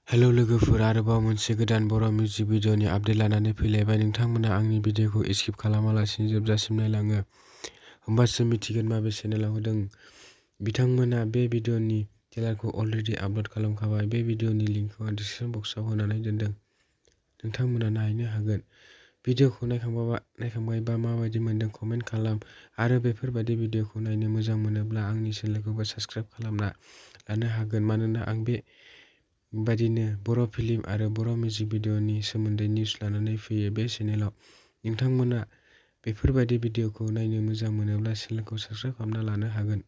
Hello लोगोफोर, आरोबाव मोनसे गोदान बर' मिउजिक भिडिअनि आपडेट लानानै फैलायबाय। नोंथांमोना आंनि भिडिअखौ स्किप खालामालासिनो जोबजासिम नायलाङो, होमबासो मिथिगोन माबे चेनेलाव होदों। बिथांमोना बे भिडिअनि ट्रेलारखौ अलरेडि आपल'ड खालामखाबाय। बे भिडिअनि लिंकखौ आं डिसक्रिप्शन बक्सआव होनानै दोनदों, नोंथांमोना नायनो हागोन। भिडिअखौ नायखांबायबा माबायदि मोनदों कमेन्ट खालाम, आरो बेफोरबायदि भिडिअखौ नायनो मोजां मोनोब्ला आंनि चेनेलखौबो साबस्क्राइब खालामना लानो हागोन, मानोना आं बेबादिनो बर' फिल्म आरो बर' मिउजिक भिडिअनि सोमोन्दै निउस लानानै फैयो बे चेनेलाव। नोंथांमोना बेफोरबायदि भिडिअखौ नायनो मोजां मोनोब्ला चेनेलखौ साबस्क्राइब खालामना लानो हागोन।